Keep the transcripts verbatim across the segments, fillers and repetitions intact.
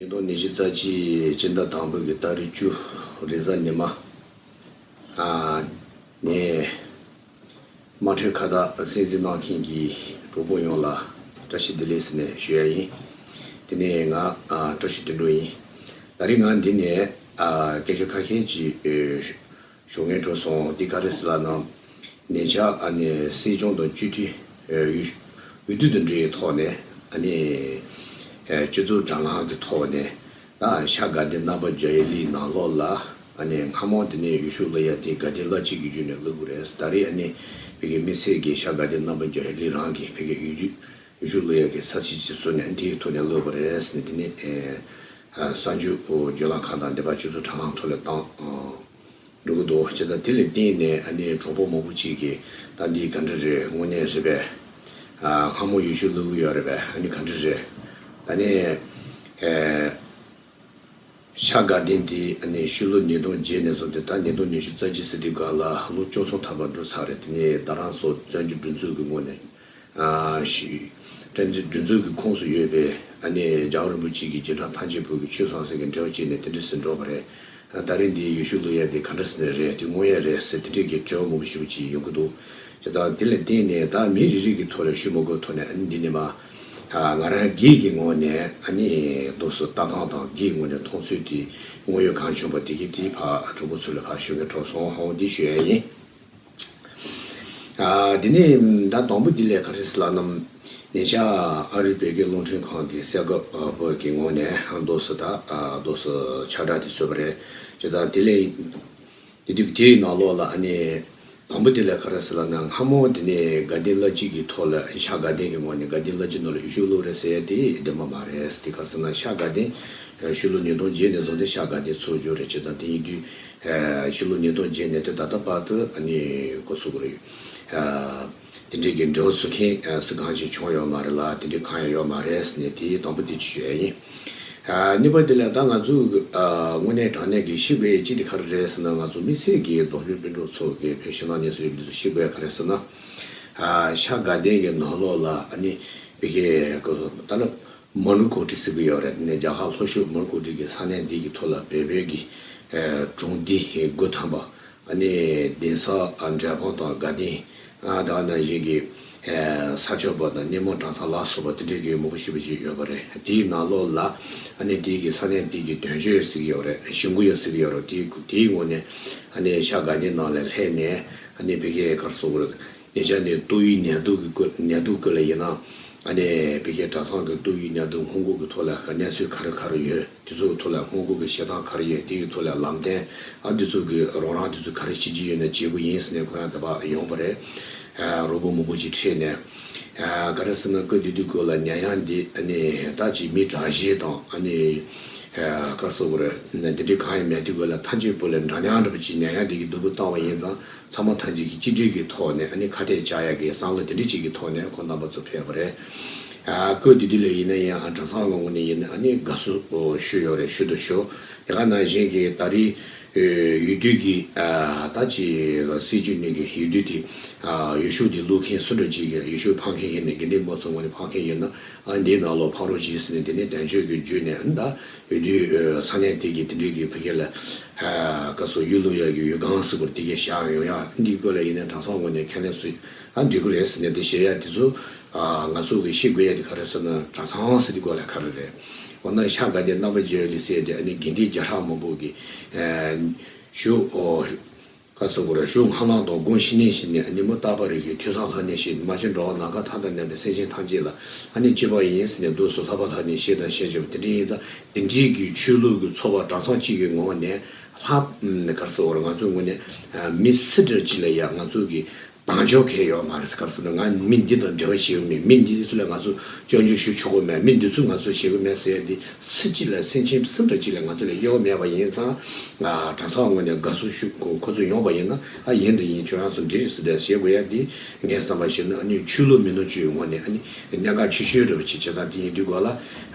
ཉིས་སྟོང་ཉི་ཤུ་རྩ་གཅིག་སྤྱི་ཟླ་དང་པོ་གི་ཏ་རིག་བཅུ་རེས་གཟའ་ཉི་མ། ཨ་ནས་དམངས་ཁྲོད་ཁ་བརྡ་གསན་གཟིགས་གནང་མཁན་གྱི་གྲོགས་པོ་ཡོངས་ལ་བཀྲ་ཤིས་བདེ་ལེགས་ཟེར་ནས་ཞུ་ཡ་ཡིན། དེ་ནས་ང་ཨ་བཀྲ་ཤིས་དོན་གྲུབ་ཡིན། ད་རིང་ང་འདི་ནས་ཨ་སྐད་ཆ་ཁ་ཤས་ཅིག་ཨེ་ཞུ་ངེས་འགྲོ་སོང་། འདི་ག་རེ་ཟེར་ལབ་ན། ཉེ་ཆར་ཨ་ནི་སྲིད་སྐྱོང་དང་སྤྱི་འཐུས་ཨེ་ཡུལ་ཡུལ་དུས་དང་འབྲེལ་བའི་ཐོག་ནས་ཨ་ནི་ཨེ་སྤྱི་ཚོགས་དྲ་ལམ་གྱི་ཐོག་ནས་ད་ཤར་དགའ་ལྡན་རྣམ་པ་རྒྱ་ཡི་ལི་ནང་ལོགས་ལ་ཨ་ནི་སྔ་མོ་དེ་ནས་ཡུལ་ཤུལ་ལ་ཡ་དེ་དགའ་ལྡན་བླ་སྤྱི་གི་བརྒྱུད་ནས་ལུས་པ་རེད། ད་རེས་ཨ་ནི་བི་གའི་དམིགས་བསལ་གྱི་ཤར་དགའ་ལྡན་རྣམ་པ་རྒྱ་ཡི་ལི་རང་གི་བི་གའི་ཡུལ་དུས་ཡུལ་ཤུལ་ལ་ཡ་གི་ས་ཚིགས་ཅིག་བཟོས་ནས་དེའི་ཐོག་ནས་ལུས་པ་རེད་ཟེར་ནས་དེ་ནས་ཨེ་གསར་འགྱུར་བརྗོད་ལམ་ཁག་དང་འདི་པར་སྤྱི་ཚོགས་དྲ་ལམ་ཐོག་ལ་བཏང་། འགྲོ་གི་འདུག་བྱས་ཙང་དེ་ལ་བརྟེན་ནས་ཨ་ནི་གྲོགས་པོ་མང་པོ་ཅིག་གིས་ད་འདི་ག་འདྲ་རེད། དངོས་གནས་རེད་པས། ཨ་སྔ་མོ་ཡུལ་ཤུལ་ལུས་ཀྱི་ཡོད་རེད་པས། ཨ་ནི་ག་འདྲ་རེད། ད་ནི་ཨེ་ཤར་དགའ་ལྡན་དེ་ཨ་ནི་ཕྱི་ལོ་ཉིས་སྟོང་བརྒྱད་ནས་བཟུང་སྟེ་ད་ཉིས་སྟོང་ཉི་ཤུ་རྩ་གཅིག་ཟེར་དུས་སྒང་ལ་ལོ་བཅུ་གསུམ་ཐམ་པ་འགྲོ་ཚར་རེད། དེ་ནས་ད་རང་སོ་བཙན་བྱོལ་སྒྲིག་འཛུགས་ཀྱི་ངོས་ནས། ཨ་ཤི། བཙན་བྱོལ་སྒྲིག་འཛུགས་ཀྱི་ཁོངས་སུ་ཡོད་པའི་ཨ་ནི་རྒྱལ་བ་རིན་པོ་ཆེ་གི་རྗེས་འབྲང་ཐམས་ཅད་པོ་གི་ཆོས་ཟང་ཟིང་གི་འབྲེལ་བ་བྱས་ནས་དེ་འདྲ་ཟེར་འགྲོ་བ་རེད། ཨ་ད་རིང་འདི་ཡུལ་ཤུལ་ལུས་ཡ་དེ་ག་འདྲ་ཟེར་ནས་རེད། དེ་དངོས་ཡ་རེད་ཟེར་དེ་འདྲས་ཀྱི་དྲི་བ་མང་པོ་ཞེ་པོ་ཅིག་ཡོང་གི་འདུག་བྱས་ཙང་དེ་ལ་བརྟེན་ནས་ད་མི་རེ་རེ་གི་ཐོག་ལ་ཞུ་མ་དགོས་ཐོག་ནས་ཨ་ནི་འདི་ནས་མ་ཨ་ང་རང་སྒེར་གྱི་ངོས་ནས་ཨ་ནི་རྡོ་སོ་ལྟ་སྟངས་དང་སྒེར་ངོས་ནས་མཐོང་ཚུལ་དེ་དངོས་ཡོད་གང་བྱུང་བ་དེ་གི་དེ་ཕར་གྲོགས་པོ་ཚོ་ལ་ཕར་ཞུ་གི་འགྲོ་སོང་། ཧོང་འདི་ཞུ་ཡ་ཡིན། ཨ་དེ་ནས་ད་དང་པོ་འདི་ལས་ག་རེ་ཟེར་ལབ་ན། ཉེ་ཆར་ཨ་རིའི་བོད་སྐད་རླུང་འཕྲིན་ཁང་གི་གསར་འགོད་པ་གི་ངོས་ནས་རྡོ་སོ་ད་རྡོ་སོ་ཁྱབ་བསྒྲགས་དེ་བཟོས་པ་རེད། བྱས་ཙང་དེ་ལས་དེ་དུས་དེའི་ནང་ལོགས་ལ་ཨ་ནི་དང་པོ་དེ་ལས་ག་རེ་ཟེར་ལབ་ན། སྔ་མོ་དེ་ནས་དགའ་ལྡན་བླ་སྤྱི་གི་ཐོག་ལ་ཤར་དགའ་ལྡན་གི་ངོས་ནས་དགའ་ལྡན་བླ་སྤྱི་ནང་ལ་ཡུལ་ཤུལ་ལུས་རེད་ཟེར་ཡ་དེ་བདེན་པ་མ་རེད། དེ་ག་རེ་ཟེར་ན་ཤར་དགའ་ལྡན་ཕྱི་ལོ་ཉིས་སྟོང་བརྒྱད་ནས་བཟུང་སྟེ་ཤར་དགའ་ལྡན་ཚོགས་རྒྱུ་རེད། བྱས་ཙང་དེ་ཡིན་དུས། ཕྱི་ལོ་ཉིས་སྟོང་བརྒྱད་ནས་དེ་ད་ལྟ་བར་དུ་ཨ་ནི་གོ་སུ་གོ་རེ་དེ་འདྲས་ཀྱི་འབྲེལ་བ་བཟོ་མཁན་སུ་གང་ཞིག་བྱུང་ཡོད་མ་རེད་ལ། དེ་འདྲས་གང་ཡང་ཡོད་མ་རེད་ཟེར་ནས་དེའི་དང་པོ་དེ་ཅིག་ཞུ་ཡ་ཡིན། གཉིས་པ་དེ་ལ་ད་ང་ཚོ་དངོས་གནས་དྲང་གནས་ཀྱི་ཤེས་དགོས་ཡ་ཅི་དེ་ག་རེ་རེད་ཟེར་ན། ང་ཚོ་དམིགས་བསལ་གྱི་ལྡོག་ཕྱོགས་སྤུན་གྲོགས་ཚོ་གི་བོད་ཕྱི་ནང་གཉིས་སུ་ཡོད་པ་དེ་ཚོ་ཤེས་དགོས་ཡ་ག་རེ་ཟེར་ན། ཤར་དགའ་ལྡན་གྱི་ནང་ལོགས་ལ་ཨ་ནི་བི་གའི་གོ་ད་ལ། མ་ནུ་ཀོ་ཏི་ཟེར་གྱི་ཡོད་རེད། དེ་ནས་རྒྱ་གར་ལྷོ་ཕྱོགས་མ་ནུ་ཀོ་ཏི་གི་ས་གནས་འདི་གི་ཐོག་ལ་བོད་བོད་ཀྱི་ཨེ་གྲོང་སྡེ་དགུ་ཐམ་པ། ཨ་ནི་གདན་ས་ཨ་འབྲས་སྤུངས་དང་དགའ་ལྡན། ཨ་ད་ག་ནང་བཞིན་གྱི་ཨེ་ས་སྐྱོང་པ་དང་སྣེ་མོ་གྲྭ་ཚང་ལ་སོགས་པ་དེ་འདྲའི་གི་མང་པོ་ཞེ་པོ་ཅིག་ཡོད་པ་རེད། དེའི་ནང་ལོགས་ལ་ཨ་ནི་དེའི་གི་ས་གནས་འདི་གི་དོན་གཅོད་ཟེར་གྱི་ཡོད་རེད། གཞུང་གི་ཡོད་ཟེར་གྱི་ཡོད་རེད། དེའི་དེའི་ངོས་ནས་ཨ་ནི་ཤར་དགའ་ལྡན་ནང་ལ་སླེབས་ནས་ཨ་ནི་བི་གའི་ག་རེ་ཟེར་དགོས་རེད། ཉེ་ཆར་ནས་ཏོག་དབྱིབས་ནད་དུག་གི་སྐོར་ནད་དུག་སྐོར་ལ་ཡིན་ན། ཨ་ནི་བི་གའི་གྲྭ་ཚང་གི་ཏོག་དབྱིབས་ནད་དུག་སྔོན་འགོག་གི་ཐོག་ལ་གནས་ཚུལ་ག་རེ་ག་རེ་ཡོད། དེ་ཚོ་གི་ཐོག་ལ་སྔོན་འགོག་གི་བྱེད་སྟངས་ག་རེ་ཡོད། དེ་གི་ཐོག་ལ་ལམ་སྟོན། ཨ་འདི་ཚོ་གི་རོགས་རམ་དེ་ཚོ་ག་རེ་བྱེད་ཀྱི་ཡོད་ན་བྱེད་དགོས་ཡིན་ཟེར་ནས་ཁོ་རང་ད་བར་ཡོང་བ་རེད། ཨ་རོགས་པ་མང་པོ་ཅིག་ཁྲིད་ནས། ཨ་ག་རེ་ཟེར་ན་སྐབས་དེ་དུས་སྐབས་ལ་ཉེ་ཡང་འདི་ཨ་ནི་ད་ཅིག་མི་དྲག་ཤོས་དང་ཨ་ནི། ཨ་ག་རེ་ཟེར་དགོས་རེད། འདི་འདྲའི་གང་ཡང་མེད་དུས་སྐབས་ལ་ཐམས་ཅད་པོ་ལ་འདྲ་མཉམ་འདྲ་པོ་ཅིག་ཉེ་ཡང་འདི་གི་སྡུག་པོ་བཏང་བ་ཡིན་ཙང་། ཚང་མ་ཐམས་ཅད་ཀྱིས་གཅིག་སྒྲིལ་གྱི་ཐོག་ནས་ཨ་ནི་ཁ་གཏད་བཅག་ཡག་གི་བསམ་བློ་དེ་འདྲ་ཅིག་གི་ཐོག་ནས་ཁོང་རྣམ་པ་ཚོ་ཕེབས་པ་རེད། ཨ་སྐབས་དེ་དུས་ལ་ཡིན་ན་ཡང་ཨ་གྲྭ་ཚང་གི་ངོས་ནས་ཡིན་ན་ཨ་ནི་དགའ་བསུ་ཞུས་ཡོད་རེད། ཞུ་དང་ཞུ། དེ་ག་ནང་བཞིན་གྱི་ད་རེས་ཡུལ་དུས་ཀྱི་ཨ་ད་ཅི་སྲིད་བྱུས་ནས་ཀྱི་ཡུལ་དུས་དེ་ཨ་ཡུལ་ཤུལ་དེ་ལུས་མཁན་སུ་འདྲ་ཅིག་གི་ཡུལ་ཤུལ་ཕངས་མཁན་ཡིན་ན་དགེ་འདུན་པ་ཚོ་ངོས་ནས་ཕངས་མཁན་ཡིན་ན་ཨ་འདིའི་ནང་ལོགས་ཕང་རོགས་གྱིས་ཟེར་ནས་དེ་ནས་དོན་གཅོད་ཀྱི་བརྒྱུད་ནས་ཨ་ད། ཡུལ་དུས་ས་གནས་དེ་གི་དེ་འདྲའི་གི་བུ་སྐྱེས་ལ་ཨ་བཀའ་ཟུར་ཡུལ་ལུང་ཡ་གི་ཡུལ་ཁང་ཟེར་བ་དེ་གའི་བཞག་ཡོང་ཡ། འདིའི་སྐོར་ལ་ཡིན་ན་གྲྭ་ཚང་ངོས་ནས་ཁས་ལེན་སུ་ཨ་འགྲིག་གི་རེད་ཟེར་ནས་དེ་བཤད་ཡ་དེ་ཚོ་ཨ་ང་ཚོ་གི་ཤེས་དགོས་ཡ་དེ་ག་རེ་ཟེར་ན་གྲྭ་ཚང་ཟེར་དེ་སྐོར་ལ་ག་རེ་རེད། འོ་ན་ཤར་དགའ་ལྡན་རྣམ་པ་རྒྱལ་ལི་ཟེར་དེ་ཨ་ནི་དགེ་འདུན་བརྒྱ་ཕྲག་མང་པོ་གི་ཨ་ཞུ་ཨོ། བཀའ་ཟུར་རེ་ཞུ་ངག་དབང་དང་དགོངས་ཤེས་ནས་ཤེས་ནས་ཉིན་མོ་རྟག་པར་རིག་གི་ཐོས་བསམ་ལྷ་ནས་ཤེས་མ་བྱོན་འགྲོ་བ་ནམ་མཁའ་མཐའ་དང་མཉམ་པའི་སེམས་ཅན་ཐམས་ཅད་ལ་ཨ་ནི་གཅེས་པ་ཡིན་ཟེར་ནས་འདུག་སོ། ལྷག་པར་ལྷ་ནས་ཤེས་དང་ཤེས་བྱ་བ་དེ་འདྲ་ཡིན་ཙང་དེ་འདྲའི་གི་ཆོས་ལུགས་ཀྱི་ཚོགས་པ་གྲྭ་ཚང་གཅིག་གི་ངོས་ནས་ལྷག་ག་རེ་ཟེར་བར་ང་ཚོའི་ངོས་ནས་མི་སུ་འདྲ་ཅིག་ལ་ཡང་ང་ཚོ་གི་དང་ཆོག་གལ་ཡོད་མ་རེད། ག་རེ་ཟེར་ན་ང་མི་འདི་དང་འབྲེལ་བ་བྱེད་ཀྱི་མེད། མི་འདི་ཚོ་ལ་ང་ཚོ་སྐྱོན་བརྗོད་ཞུ་ཆོག་གི་མེད། མི་འདི་ཚོས་ང་ཚོ་ཞེད་ཀྱི་མེད་ཟེར་ཡ་འདི་སུ་གཅིག་ལ་སེམས་ཅན་སུ་འདྲ་གཅིག་ལ་ང་ཚོ་ལ་གཡོ་མེད་པ་ཡིན་ཙང་ང་གྲྭ་ཚང་ངོས་ནས་དགའ་བསུ་ཞུ་ཁོ་ཚོ་ཡོང་བ་ཡིན་ན་ཨ་ཡིན་དང་ཡིན་ཁྱོད་རང་ཚོ་འདི་རེད་ཟེར་ཏེ་བྱེད་དགོས་ཡ་འདི་ངའི་བསམ་པ་བཞིན་ཨ་ནི་ཆོས་ལུགས་མི་སྣ་ཚོའི་ངོས་ནས་ཨ་ནི་གནད་འགག་ཆེ་ཤོས་འདྲ་པོ་ཅིག་བྱས་ཙང་དེ་ཡིན་དུས་སྐོར་ལ་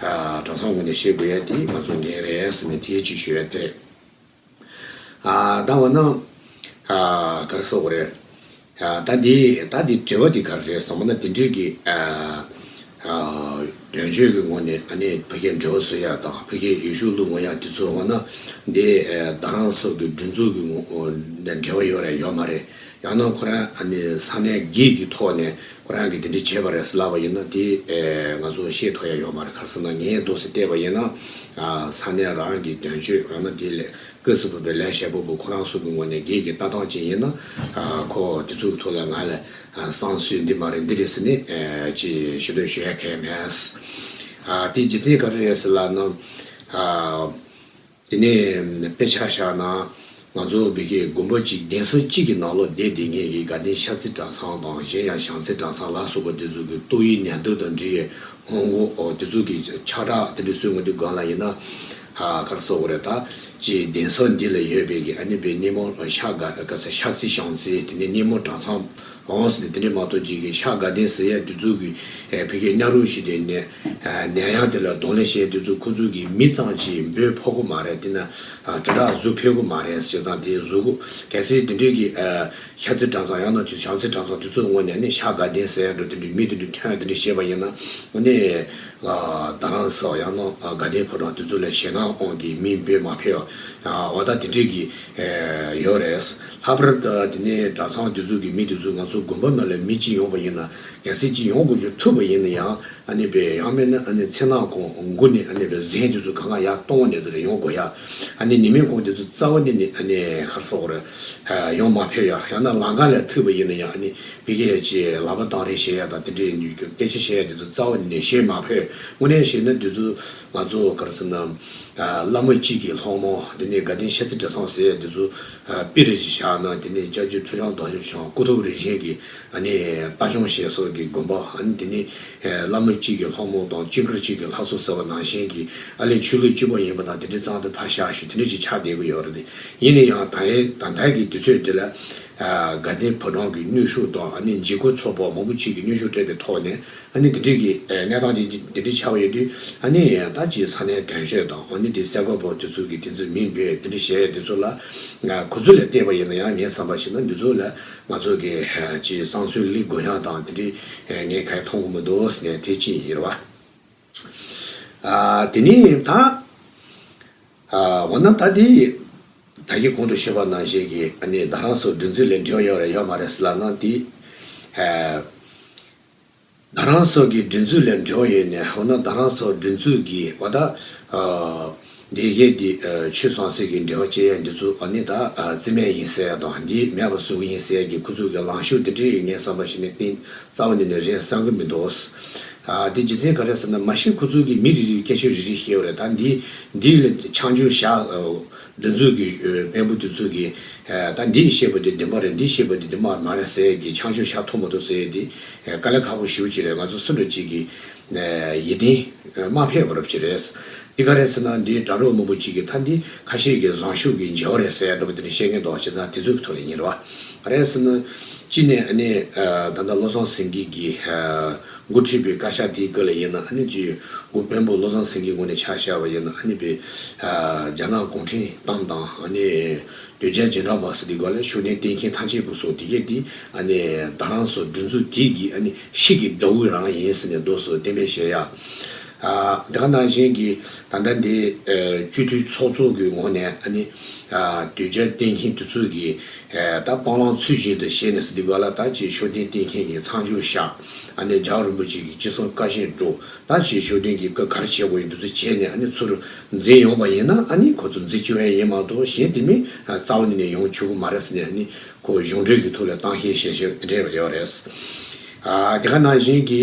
གྲྭ་ཚང་ངོས་ནས་བཤད་དགོས་ཡ་འདི་ང་ཚོ་འགན་རེད་ཟེར་ནས་དེ་ཅིག་ཞུ་ཡ་དེ་རེད། ཨ་ད་འོ་ན་ཨ་ག་རེ་ཟེར་དགོས་རེད། ཨ་ད་འདི་ད་འདི་དྲི་བ་འདི་ག་རེ་རེད་ཟེར་ན་དེ་འདྲའི་གི་ཨ་ཨ་ དོན་གཅོད་ཀྱི་ངོས་ནས་ཨ་ནི་ཕ་གིར་འབྲེལ་བ་བཟོ་ཡ་དང་ཕ་གིར་ཡེ་ཤུ་བླུག་འོང་ཡ་དེ་ཚོ་འོ་ན་འདི་ཨ་རྡ་རམ་ས་གི་སྒྲིག་འཛུགས་ཀྱི་ངོ་ནས་འབྲེལ་བ་ཡོད་རེད་ཡོད་མ་རེད། ཡང་ན་ཁོ་རང་ཨ་ནི་ས་གནས་སྒེར་གྱི་ཐོག་ནས་ཁོ་རང་གིས་དེ་འདྲ་བྱས་པ་རེད་ཟེར་ལབ་པ་ཡིན་ན་དེ་ཨ་ང་ཚོ་ཤེས་ཐུབ་ཡ་ཡོད་མ་རེད། ག་རེ་ཟེར་ན་ངས་འདུག་སེ་བལྟས་པ་ཡིན་ན་ཨ་ས་གནས་རང་གི་དོན་གཅོད་ཡང་ན་དེ་ལས་སྐབས་སུ་བབས་པའི་ལས་བྱེད་པ་པོ་ཁོ་རང་ཚོ་གི་ངོས་ནས་སྒེར་གྱི་ལྟ་སྟངས་ཅིག་ཡིན་ན་ཨ་ཁོ་དེ་ཚོ་གི་ཐོག་ལ་ང་ལ་ཨ་བསམ་ཚུལ་འདི་མ་རེད་འདི་རེད་ཟེར་ནས་ཨ་ཅིག་ཞུ་འདོད་ཞུ་ཡ་གང་ཡང་མེད། ཨ་དེ་རྒྱུ་མཚན་ག་རེ་རེད་ཟེར་ལབ་ན་ཨ། དེ་ནས་དཔེ་ཆ་བཞག་ན་ང་ཚོ་བོད་ཀྱི་དགོན་པ་གཅིག་གདན་ས་གཅིག་གི་ནང་ལོགས་བསྡད་བསྡད་མཁན་གྱི་དགའ་ལྡན་ཤར་རྩེ་གྲྭ་ཚང་དང་གཞན་ཡང་བྱང་རྩེ་གྲྭ་ཚང་ལ་སོགས་པ་དེ་ཚོ་གི་ཏོག་དབྱིབས་ནད་དུག་དང་འབྲེལ་བའི་སྔོན་འགོག་དེ་ཚོ་གི་ཁྱབ་བསྒྲགས་དེ་འདྲ་བཟོས་ཡོང་དུས་སྒང་ལ་ཡིན་ན་ཨ་ག་རེ་ཟེར་དགོས་རེད། ད་ཅིག་གདན་ས་འདི་ལ་ཡོད་པའི་གི་ཨ་ནི་བོད་སྣེ་མོ་ཤར་དགའ་ག་ས་ཤར་རྩེ་བྱང་རྩེ་དེ་ནས་སྣེ་མོ་གྲྭ་ཚང་འོང་ཟེར་ནས་དེ་འདྲས་མ་གཏོགས་ཅིག་གི་ཤར་དགའ་ལྡན་ཟེར་ཡ་དེ་ཚོ་གི་ཨེ་བོད་སྐད་སྙན་རུ་ཞིག་དེ་ནས་ཨ་ནད་ཡམས་དེ་ལ་གདོང་ལེན་བྱས་དེ་ཚོ་ཁོ་ཚོ་གི་མི་ཙམ་ཅིག་འབོད་ཕོད་ཀྱི་མ་རེད། དེ་ན་ཨ་དྲིལ་བསྒྲགས་བཟོ་ཕོད་ཀྱི་མ་རེད་བྱས་ཙང་དེ་བཟོ་དགོས། གལ་སྲིད་དེ་འདྲས་ཀྱི་ཨ་ཤར་རྩེ་གྲྭ་ཚང་ཡང་ན་དེ་བྱང་རྩེ་གྲྭ་ཚང་དེ་ཚོའི་ངོས་ནས་ནི་ཤར་དགའ་ལྡན་ཟེར་ཡ་འདྲ་དེ་འདྲས་མི་དེ་འདྲས་ཐོན་དེ་འདྲས་བྱས་པ་ཡིན་ན་ནི་ཨ་རྡ་རམ་ས་ཡང་ན་ཨ་དགའ་ལྡན་ཕོ་བྲང་དེ་ཚོ་ལ་ཞེད་སྣང་དབང་གིས་མི་འབོད་མ་ཕོད་ཨ་འོ་ད་དེ་འདྲས་ཀྱི་ཨེ་ཡོད་རེད། ལྷག་པར་དུ་དེ་ནས་གྲྭ་ཚང་དེ་ཚོ་གི་མི་དེ་ཚོ་ང་ཚོ་དགོན་པ་ནང་ལ་མི་གཅིག་ཡོང་བ་ཡིན་ན་གལ་སྲིད་གཅིག་ཡོང་དགོས་རྒྱུ་ཐུག་པ་ཡིན་ན་ཡང་ཨ་ནི་པའི་ཡང་མིན་ན་ཨ་ནི་མཚན་ནག་ཁོང་མགོ་ནས་ཨ་ནི་པའི་གཟན་དེ་ཚོ་གང་ག་ཡར་གཏོང་བ་ནས་དེ་ལ་ཡོང་དགོས་ཡ། ཨ་ནི་ཉི་མའི་ཁོང་དེ་ཚོ་རྩ་བ་ནས་ནི་ཨ་ནི་ག་རེ་ཟེར་དགོས་རེད། ཡོང་མ་ཕོད་ཡ། ཡང་ན་ལམ་ཁ་ལ་ཐུག་པ་ཡིན་ན་ཡང་ཨ་ནི་ཕ་གིར་ཅིག་ལག་པ་བཏང་རེས་བྱེད་ཡ་དང་དེ་འདྲའི་སྐད་ཆ་བཤད་ཡ་དེ་ཚོ་རྩ་བ་ནས་ནི་བྱེད་མ་ཕོད། དངོས་གནས་བཤད་ན་དེ་ཚོ་ང་ཚོ་ག་རེ་ཟེར་ན། ཨ་བླ་མ་གཅིག་གི་སློང་མོ། དེ་ནས་དགའ་ལྡན་ཤར་རྩེ་གྲྭ་ཚང་ཟེར་ཡ་དེ་ཚོ་ཨ་དཔེ་རེ་ཞིག་བཞག་ན་དེ་ནས་སྐྱབས་རྗེ་ཁྲི་བྱང་རྡོ་རྗེ་འཆང་སྐུ་ཐོག་རིན་ཆེན་གྱི་ཨ་ནི་ལྟ་སྐྱོང་བྱས་སོགས་ཀྱི་དགོན་པ། ཨ་ནི་དེ་ནས་ཨ་བླ་མ་གཅིག་གི་སློང་མོ་དང་སྤྱིན་དཀར་གཅིག་གི་ལྷ་གསོལ་ཟེར་བ་ནང་བཞིན་གྱི་ཨ་ལས་ཆོས་ལུགས་གཅིག་པ་ཡིན་པ་དང་དེ་འདྲའི་གཙང་དུ་ཕར་བཞག་ཞུ་དེ་འདྲ་ཅིག་ཆགས་བསྡད་ཀྱི་ཡོད་རེད། ཡིན་ན་ཡང་ད་ཡན་ད་ལྟ་གི་དུས་ཚོད་འདི་ལ་ཨ་དགའ་ལྡན་ཕོ་བྲང་གི་གནོན་ཤུགས་དང་ཨ་ནི་འཇིགས་སྐུལ་ཚོགས་པ་མང་པོ་གཅིག་གི་གནོན་ཤུགས་སྤྲད་པའི་ཐོག་ནས། ཨ་ནི་དེ་འདྲའི་གི་ཨེ་གནས་སྟངས་དེ་དེ་འདྲའི་ཆགས་པ་ཡོད་དུས་ཨ་ནི་ད་ཅིག་ས་གནས་དོན་གཅོད་དང་ཨ་ནི་དེ་གསར་འགོད་པ་དེ་ཚོ་གི་དེ་ཚོའི་མིང་འབོད་དེ་འདྲའི་བྱས་ཡ་དེ་ཚོ་ལ་ང་ཁོ་ཚོ་ལ་བལྟས་པ་ཡིན་ན་ཡང་ངའི་བསམ་པ་ཞིག་ན་འདི་ཚོ་ལ་ང་ཚོ་གི་ཨེ་ཅིག་བསམ་ཚུལ་ལེགས་དགོས་ཡ་དང་དེ་འདྲའི་ཨེ་ངས་གང་ཡང་མཐོང་གི་མི་འདུག་ཟེར་ནས་དེ་ཅིག་ཡིན་རེད་བ། ཨ་དེ་ནས་ད་ཨ་འོ་ན་ད་དེ་ད་གིན་གོང་དུ་ཞུས་པ་ནང་བཞིན་གི་ཨ་ནི་རྡ་རམ་ས་སྒྲིག་འཛུགས་ལ་འབྲེལ་བ་ཡོད་རེད་ཡོད་མ་རེད་ཟེར་ལབ་ན་དེ་ཨ། རྡ་རམ་ས་གི་སྒྲིག་འཛུགས་ལ་འབྲེལ་བ་ཡོད་ནས་འོ་ན་རྡ་རམ་ས་སྒྲིག་འཛུགས་ཀྱི་འོ་ད་ཨ་འདི་གའི་འདི་ཨ་ཆོས་ཚོགས་སྲིད་ཀྱི་འབྲེལ་བ་བཅད་ཡ་འདི་ཚོ་ཨ་ནི་ད་ཨ་རྩིས་མེད་ཡིན་ཟེར་ཡ་དང་འདི་མེད་པ་བཟོ་གི་ཡིན་ཟེར་ཡ་གི་ཁོ་ཚོ་གི་ལངས་ཕྱོགས་དེ་འདྲ་ཡིན་ངའི་བསམ་པ་ཞིག་ནས་གཏིང་རྩ་བ་ནས་ནས་རེད་བསམ་གི་མི་འདུག་ཨ་འདི་རྒྱུ་མཚན་ག་རེ་ཟེར་ན་མ་གཞི་ཁོ་ཚོ་གི་མི་རེ་རེའི་སྐད་ཆ་རེ་རེ་བཤད་པ་རེད། ད་འདི་འདི་ལ་ཆང་ཆུ་བཞག་སྒྲིག་འཛུགས་ཀྱི་དཔོན་པོ་དེ་ཚོ་གིས་ད་འདིས་བཤད་པ་དེ་བདེན་པ་རེད། འདིས་བཤད་པ་དེ་བདེན་པ་མ་རེད་ཟེར་ཡས་ཀྱི་ཆང་ཆུ་བཞག་ཐུབ་མ་ཐུབ་ཟེར་ཡས་དེ་དཀའ་ལས་ཁག་པོ་ཞེ་པོ་ཅིག་རེད། ང་ཚོ་སུ་འདྲ་ཅིག་གིས་ཡིད་བརྟན་མ་ཕེབས་པ་རབ་ཅིག་རེད། འདི་ག་རེད་ཟེར་ན་འདིའི་དྲ་གྲོགས་མང་པོ་ཅིག་གིས་ད་འདི་ཁ་ཤས་ཀྱིས་བཟང་ཤོས་ཀྱི་འཇལ་བ་རེད་ཟེར་ཡ་འདྲ་པོ་དེ་འདྲ་བཤད་མཁན་འདུག་བྱས་ཙང་དེ་ཚོ་གི་ཐོག་ལ་ཡིན་རེད་བ། ག་རེ་ཟེར་ན་གཅིག་ནས་ཨ་ནི་ད་ལྟ་བློ་བཟང་སེང་གེ་གིས་འགོ་ཁྲིད་པའི་བཀའ་ཤག་དེའི་སྐབས་ལ་ཡིན་ན་ཨ་ནི་ཅིག་འགོ་དཔོན་པོ་བློ་བཟང་སེང་གེའི་ངོས་ནས་ཆ་བཞག་པ་ཡིན་ན་ཨ་ནི་པའི་རྒྱ་ནག་གུང་ཁྲན་ཏང་དང་ཨ་ནི་གདུལ་བྱ་རྗེས་འབྲང་པ་ཟེར་དེ་སྒང་ལ་ཤུགས་ལྡན་བསྟེན་མཁན་ཐམས་ཅད་པོ་སོགས་དེ་གས་དེ་ཨ་ནི་རྡ་རམ་ས་སྒྲིག་འཛུགས་དེ་གི་ཨ་ནི་ཤི་གི་དགྲ་བོ་རང་ཡིན་ཟེར་ནས་རྡོ་སོ་གཏན་འབེབས་བྱས་ཡ། དེ་ག་ནང་བཞིན་གྱི་ད་ལྟ་འདི་སྤྱི་འཐུས་ཚོགས་གཙོ་གི་ངོས་ནས་ཨ་ནི་གདུལ་བྱ་བསྟེན་མཁན་དེ་ཚོ་གི་ད་སྤང་བླང་ཚུལ་བཞིན་དུ་བྱས་ནས་ཟེར་དེ་སྒང་ལ་ད་ཅིག་ཤུགས་ལྡན་བསྟེན་མཁན་གྱི་མཚམས་འཇོག་བཞག་ཨ་ནི་རྒྱལ་བ་རིན་པོ་ཆེ་གི་ཅི་གསུང་བཀའ་བཞིན་སྒྲུབ། ད་ཅིག་ཤུགས་ལྡན་གྱི་བཀའ་ག་རེ་བྱེད་དགོས་ཡིན་འདི་ཚོ་བྱས་ནས་ཨ་ནི་ཚུར་འཛིན་ཡོང་པ་ཡིན་ན་ཨ་ནི་ཁོ་ཚོ་འཛིན་བཅུག་ཡ་ཡིན་མ་གཏོགས་གཞན་དེ་མིན་རྩ་བ་ནས་ནས་ཡོང་ཆོག་གི་མ་རེད་ཟེར་ནས་ཨ་ནི་ཁོ་གཞུང་འབྲེལ་གྱི་ཐོག་ལ་གཏམ་བཤད་བྱེད་ཤོག་དེ་འདྲ་ཡོད་རེད། དེ་ག་ནང་བཞིན་གྱི་